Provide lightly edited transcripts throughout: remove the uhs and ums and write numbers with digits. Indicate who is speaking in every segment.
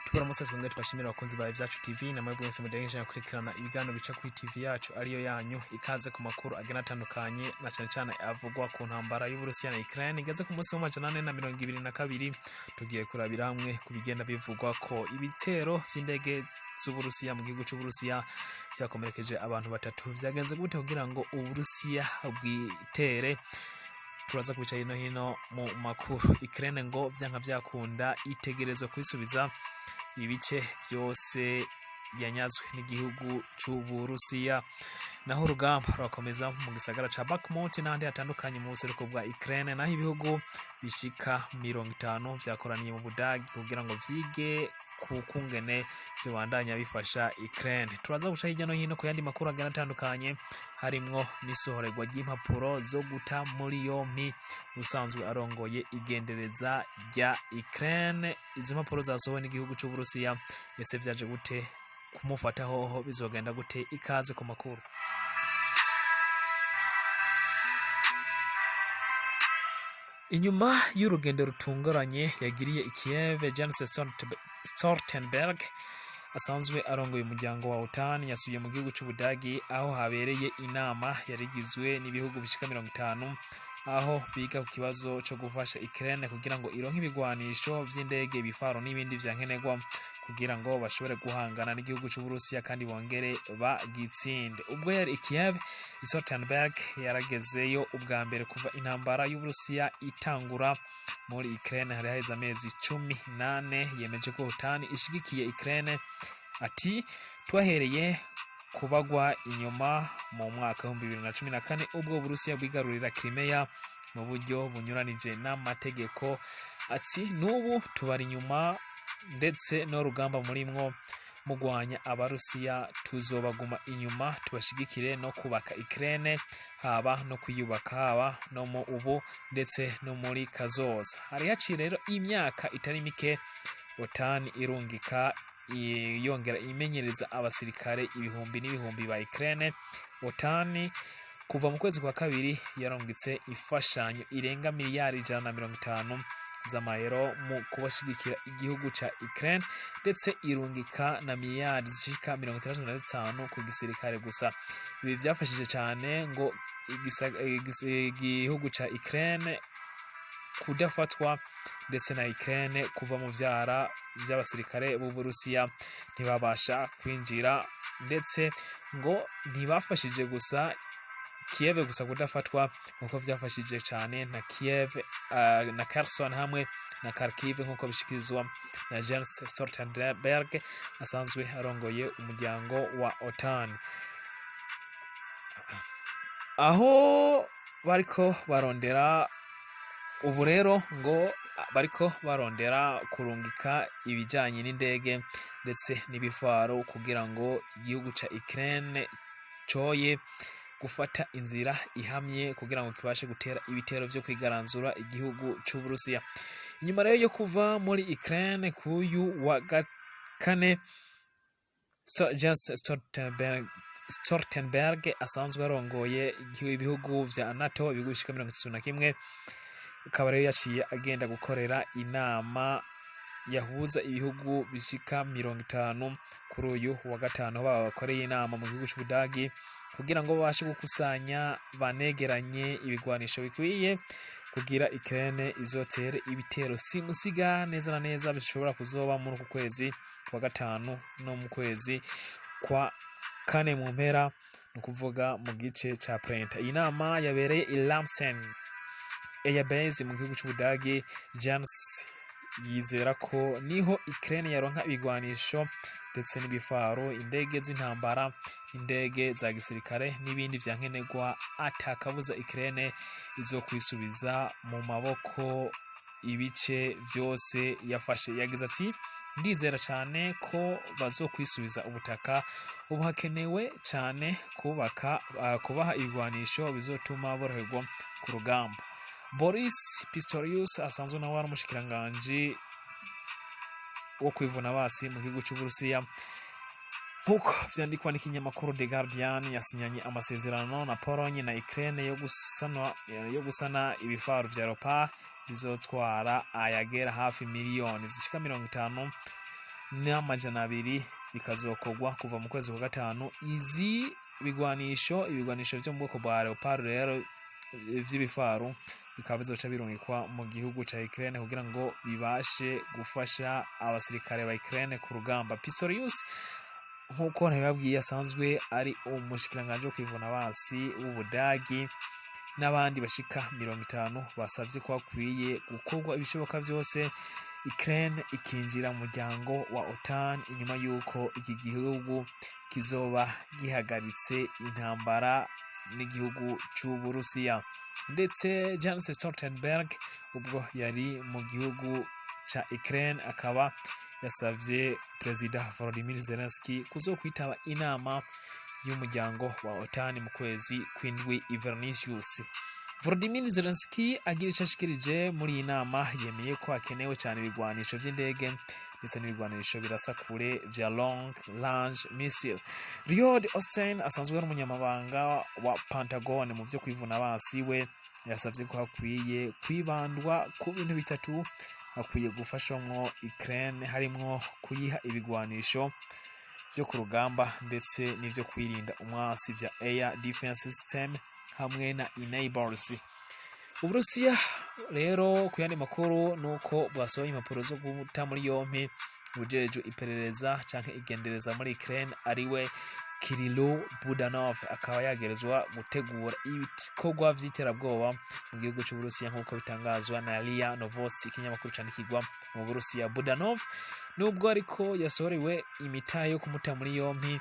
Speaker 1: Tubaramutse twongere tubashimira, abakunzi ba Ivyacu TV na mwebwe mwese mudegeje gukurikirana ibiganiro bica kuri TV yacu ariyo yanyu. Ikaze ku makuru agenda atandukanye, na cane cane avugwa ku ntambara y'Uburusiya na Ukraine igeze ku munsi wa 422. Tugiye kurabira hamwe ku bigenda bivugwa ko ibitero vy'indege z'Uburusiya mu gihugu c'Uburusiya vyakomerekeje abantu batatu. Vyagenze gute kugira ngo Uburusiya bwitere? Turaza kubica hino hino mu makuru. Ukraine ngo vyanka vyakunda itegerezwa kwisubiza ibice vyose yanyazwe n'igihugu c'Uburusiya. Naho urugamba rurakomeza mu gisagara ca Bakhmut n'ahandi hatandukanye mu buseruko bwa Ukraine. Naho ibihugu bishika 50 vyakoraniye mu Budagi kugira ngo vyige ku kungene vyobandanya bifasha Ukraine. Turaza guca hirya no hino ku yandi makuru agenda atandukanye, harimwo n'isohorerwa ry'impapuro zo guta muri yompi usanzwe arongoye igendereza rya Ukraine. Izo mpapuro zasohowe n'igihugu c'Uburusiya, ese vyaje gute? Kumufata hoho bizogenda gute? Ikaze ku makuru. Inyuma y'urugendo rutunguranye yagiriye i Kiev, Jens Stoltenberg asanzwe arongoye umuryango wa OTAN yasubiye mu gihugu c'Ubudagi, aho habereye inama yarigizwe n'ibihugu bishika 50, aho biga ku kibazo co gufasha Ukraine kugira ngo ironke ibigwanisho vy'indege, ibifaro n'ibindi vya nkenerwa kugira ngo bashobore guhangana n'igihugu c'Uburusiya kandi bongere bagitsinde. Ubwo yari i Kiev, Stoltenberg yaragezeyo ubwa mbere kuva intambara y'Uburusiya itangura muri Ukraine, hari haheze amezi 14. Yemeje ko OTAN ishigikiye Ukraine. Ati: "Twahereye kubagwa inyuma mu mwaka wa 2014, ubwo Uburusiya bwigarurira Crimea mu buryo bunyuranije n'amategeko." Ati: "N'ubu tubari inyuma, ndetse n'urugamba murimwo mugwanya Abarusiya tuzobaguma inyuma, tubashigikire no kubaka Ukraine, haba no kwiyubaka, haba no mu ubu ndetse no muri kazoza." Hari haciye rero imyaka itari mike OTAN irungika, yongera imenyereza abasirikare ibihumbi n'ibihumbi ba Ukraine. OTAN kuva mu kwezi kwa kabiri yarungitse imfashanyo irenga miliyari 150 z'amayero mu kubashigikira igihugu ca Ukraine, ndetse irungika na miliyari zishika 65 ku gisirikare gusa. Ibi vyafashije cane ngo igihugu ca Ukraine kudafatwa, ndetse na Ukraine kuva mu vyara vy'abasirikare b'Uburusiya, ntibabasha kwinjira. Ndetse ngo ntibafashije gusa Kiev gusa kudafatwa, nkuko vyafashije cane na Kiev, na Kherson hamwe na Kharkiv, nkuko bishikirizwa na Jens Stoltenberg asanzwe arongoye umuryango wa OTAN. Aho bariko barondera ubu rero, ngo bariko barondera kurungika ibijanye n'indege ndetse n'ibifaro kugira ngo igihugu ca Ukraine coye gufata inzira ihamye kugira ngo kibashe gutera ibitero vyo kwigaranzura igihugu c'Uburusiya. Inyuma rero yo kuva muri Ukraine kuyu wa kane, Jens Stoltenberg asanzwe arongoye ibihugu vya NATO, ibihugu bishika 31, akaba rero yaciye agenda gukorera inama yahuza ibihugu bishika 50 kuri uyu wa gatanu, aho bakoreye inama mu gihugu c'Ubudagi kugira ngo babashe gukusanya banegeranye ibigwanisho bikwiye kugira Ukraine izotere ibitero simusiga neza na neza bishobora kuzoba muri uku kwezi kwa gatanu no mu kwezi kwa kane mu mpera, ni ukuvuga mu gice ca printemps. Iyi nama yabereye i Ramstein Air Base mu gihugu c'Ubudagi. Jens yizera ko niho Ukraine yaronka ibigwanisho ndetse n'ibifaro, indege z'intambara, indege za gisirikare n'ibindi vya nkenerwa, atakabuza Ukraine izokwisubiza mu maboko ibice vyose yafashe. Yagize ati: "Ndizera cyane ko bazokwisubiza ubutaka. Ubu hakenewe cyane kubaka, kubaha ibigwanisho bizotuma boroherwa ku rugamba." Boris Pistorius asanzwe nawe ari umushikiranganji wo kwivuna basi mu gihugu cy'Uburusiya, nk'uko vyandikwa n'ikinyamakuru The Guardian, yasinyanye amasezerano na Pologne na Ukraine yo gusana ibifaru vya Leopard bizotwara ayagera hafi miliyoni zishika 50. n'amajana 2, bikazokorwa kuva mu kwezi kwa gatanu. Izi bigwanisho, ibigwanisho vyo mu bwoko bwa Leopard rero vy'ibifaru, bikaba bizoca birungikwa mu gihugu ca Ukraine kugira ngo bibashe gufasha abasirikare ba Ukraine ku rugamba. Pistorius, nk'uko nabibabwiye, asanzwe ari umushikiranganji wo kwivuna abansi w'Ubudagi, n'abandi bashika 50 basavye ko hakwiye gukorwa ibishoboka vyose Ukraine ikinjira mu muryango wa OTAN inyuma y'uko iki gihugu kizoba gihagaritse intambara n'igihugu c'Uburusiya. Ndetse Jens Stoltenberg, ubwo yari mu gihugu ca Ukraine, akaba yasavye Perezida Volodymyr Zelensky kuzokwitaba inama y'umuryango wa OTAN mu kwezi kw'indwi i Vilnius. Volodymyr Zelensky agira ico ashikirije muri iyi nama, yemeye ko hakenewe cyane ibigwanisho vy'indege ndetse n'ibigwanisho birasa kure vya long range missile. Lloyd Austin, asanzwe ari umunyamabanga wa Pentagon mu vyo kwivuna abansi, we yasavye ko hakwiye kwibandwa ku bintu bitatu hakwiye gufashwamwo Ukraine, harimwo kuyiha ibigwanisho vyo ku rugamba ndetse n'ivyo kwirinda umwasi vya air defense system hamwe na enablers. Uburusiya rero, ku yandi makuru, nuko bwasohoye impapuro zo guta muri yompi ujejwe iperereza canke igendereza muri Ukraine, ariwe Kirilo Budanov, akaba yagerezwa gutegura ibikorwa vy'iterabwoba mu gihugu c'Uburusiya, nk'uko bitangazwa na RIA Novosti, ikinyamakuru candikirwa mu Burusiya. Budanov, nubwo ariko yasohorewe imitahe yo kumuta muri yompi,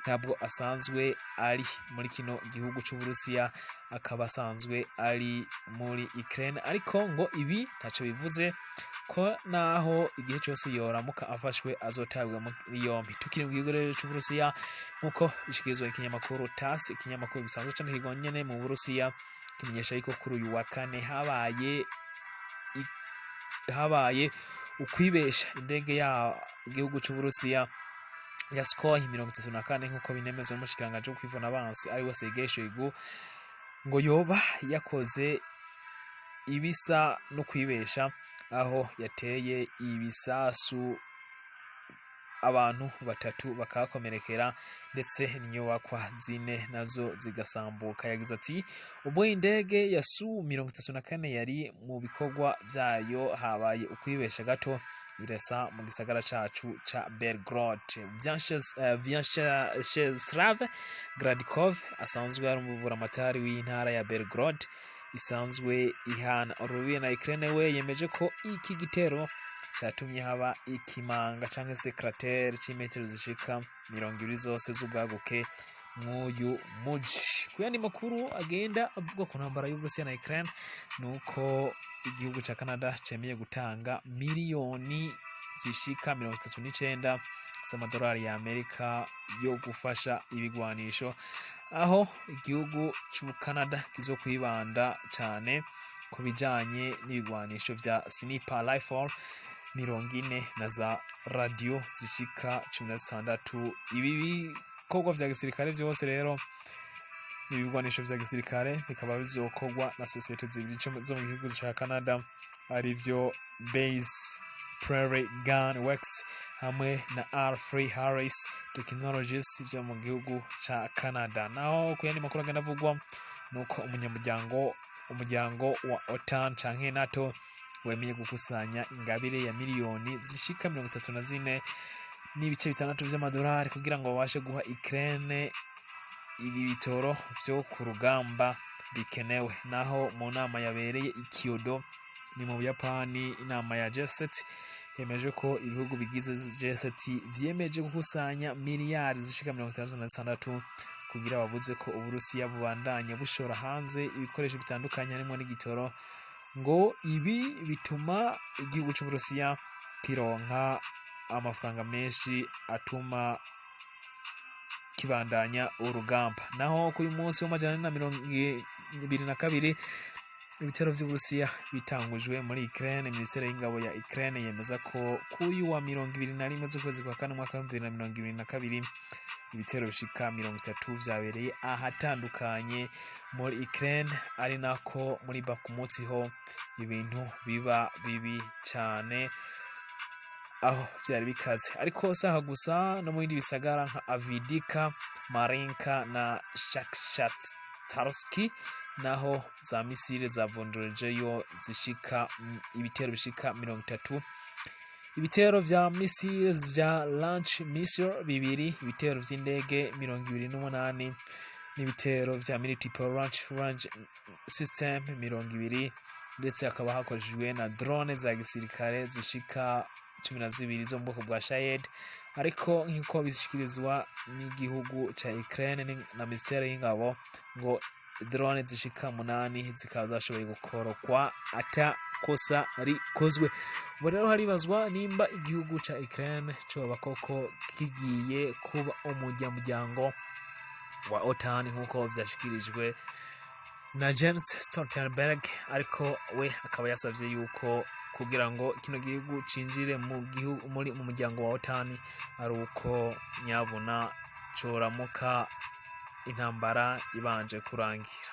Speaker 1: ntabwo asanzwe ari muri kino gihugu c'Uburusiya, akaba asanzwe ari muri Ukraine. Ariko ngo ibi ntaco bivuze ko naho igihe cyose yoramuka afashwe azotabwa muri yompi. Tukiri mu gihugu rero c'Uburusiya, nk'uko bishikirizwa ikinyamakuru TASS, ikinyamakuru gisanzwe candikirwa nyene mu Burusiya, kimenyesha yuko kuri uyu wa kane habaye ukwibesha, indege ya gihugu c'Uburusiya ya Sukhoi 34, nk'uko binemezwa n'umushikiranganji wo kwivuna abansi ariwe Sergei Shoigu, ngo yoba yakoze ibisa no kwibesha aho yateye ibisasu, abantu batatu bakahakomerekera ndetse n'inyubakwa zine nazo zigasambuka. Yagize ati: "Ubwo indege ya Su 34 yari mu bikorwa vyayo, habaye ukwibesha gato irasa mu gisagara cacu ca Belgorod." Vyacheslav Gladkov, asanzwe ari umuburamatari w'intara ya Belgorod isanzwe ihana urubibe na Ukraine, we yemeje ko iki gitero catumye haba ikimanga canke se cratere c'imetero zishika 20 zose z'ubwaguke mw'uyu muji. Ku yandi makuru agenda avuga ku ntambara y'Uburusiya na Ukraine, nuko igihugu ca Canada cemeye gutanga miliyoni zishika 39 z'amadolari ya Amerika yo gufasha ibigwanisho, aho igihugu c'u Canada kizokwibanda cane ku bijanye n'ibigwanisho vya sniper rifle 40 na za radio zishika 16. Ibi bikorwa vya gisirikare vyose rero, ibigwanisho vya gisirikare, bikaba bizokorwa na sosiyete zibiri zo mu gihugu ca Canada, arivyo Bay Prairie Gun Works hamwe na L3 Harris Technologies vyo mu gihugu ca Canada. Naho ku yandi makuru agenda avugwa, nuko umuryango wa OTAN canke NATO wemeye gukusanya ingabire ya miliyoni zishika 34.6 vy'amadolari kugira ngo babashe guha Ukraine ibitoro vyo ku rugamba bikenewe. Naho mu nama yabereye i Kyoto, ni mu Buyapani, inama ya G7 yemeje ko ibihugu bigize G7 vyiyemeje gukusanya miliyari zishika 66 kugira babuze ko Uburusiya bubandanya bushora hanze ibikoresho bitandukanye harimo n'igitoro. Ngo ibi bituma igihugu c'Uburusiya kironka amafaranga menshi atuma kibandanya urugamba. Naho kuri uyu munsi wa 422 ibitero vy'Uburusiya bitangujwe muri Ukraine, Minisiteri y'ingabo ya Ukraine yemeza ko kuri wa 21 z'ukwezi kwa kane umwaka wa 2022 ibitero bishika 30 vyabereye ahatandukanye muri Ukraine, ari nako muri Bakhmut ho ibintu biba bibi cyane. Aho vyari bikaze, ariko saha gusa, no mu bindi bisagara nka Avdiivka, Marinka na Shakhtarsk naho za misile zavundurujeyo zishika ibitero bishika 30, ibitero vya misile vya launch missile bibiri, ibitero vy'indege 28 n'ibitero vya multiple launch range system 20, ndetse hakaba hakoreshejwe na drone za gisirikare zishika 12 zo mu bwoko bwa Shahed. Ariko nk'uko bishikirizwa n'igihugu ca Ukraine na ministere y'ingabo, ngo drone zishika munani zikaba zashoboye gukorokwa ata kosa rikozwe. Ubu rero haribazwa nimba igihugu ca Ukraine coba koko kigiye kuba umunyamuryango wa OTAN nk'uko vyashikirijwe na Jens Stoltenberg, ariko we akaba yasavye yuko kugira ngo kino gihugu cinjire mu gihugu muri mu muryango wa OTAN ari uko nyabuna coramuka intambara ibanje kurangira.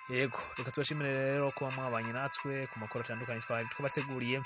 Speaker 1: Yego, reka tubashimire rero kuba mwabanye natwe ku makuru atandukanye twari twabateguriye.